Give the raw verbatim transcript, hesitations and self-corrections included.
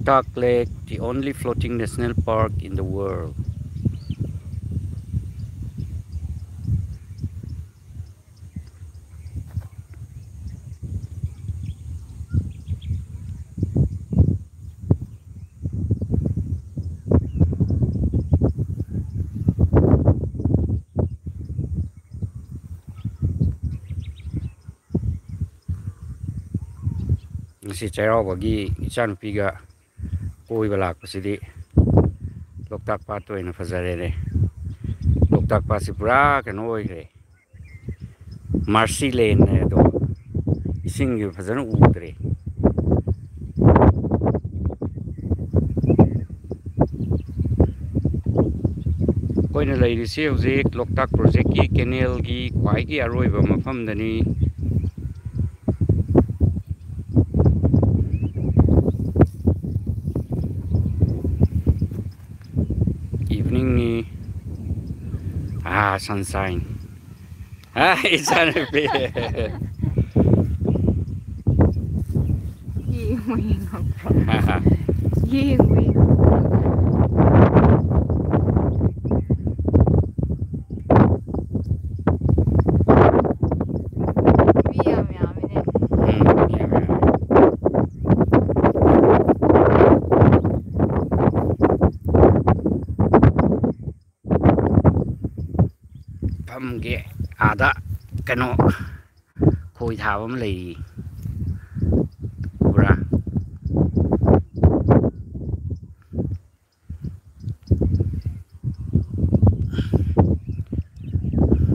Loktak Lake, the only floating national park in the world. ꯉꯁꯤ ꯆꯩꯔꯥꯎꯕꯒꯤ ꯏꯆꯥꯅꯨꯄꯤꯒ ꯀꯣꯏꯕ ꯂꯥꯛꯄꯁꯤꯗꯤ ꯂꯣꯛꯇꯥꯛ ꯄꯥꯠꯇ ꯑꯣꯏꯅ ꯐꯖꯔꯦꯅꯦ꯫ ꯂꯣꯛꯇꯥꯛ ꯄꯥꯠꯁꯤ ꯄꯨꯔꯥ ꯀꯩꯅꯣ ꯑꯣꯏꯈ꯭ꯔꯦ, ꯃꯥꯔꯁꯤ ꯂꯦꯟ ꯍꯥꯏꯗꯣ, ꯏꯁꯤꯡꯁꯨ ꯐꯖꯅ ꯎꯗ꯭ꯔꯦ꯫ ꯑꯩꯈꯣꯏꯅ ꯂꯩꯔꯤꯁꯤ ꯍꯧꯖꯤꯛ ꯂꯣꯛꯇꯥꯛ ꯄ꯭ꯔꯣꯖꯦꯛꯀꯤ ꯀꯦꯅꯦꯜꯒꯤ ꯈ꯭ꯋꯥꯏꯒꯤ ꯑꯔꯣꯏꯕ ꯃꯐꯝꯗꯅꯤ꯫ Eveningꯅꯤ꯫ ꯑꯥ, sunshine꯫ ꯑꯥ, ꯏꯆꯥꯅꯨꯄꯤ꯫ ꯌꯦꯡꯉꯨ, ꯌꯦꯡꯉꯣ꯫ ꯌꯦꯡꯉꯨ, ꯌꯦꯡꯉꯣ꯫ ꯃꯤ ꯌꯥꯝ ꯌꯥꯝꯃꯤꯅꯦ꯫ ꯎꯝ, ꯃꯤ ꯌꯥꯝ ꯌꯥꯝꯃꯤ꯫ ꯃꯐꯝꯒꯤ ꯑꯥꯗ ꯀꯩꯅꯣ ꯈꯣꯏ ꯊꯥꯕ ꯑꯃ ꯂꯩꯔꯤ꯫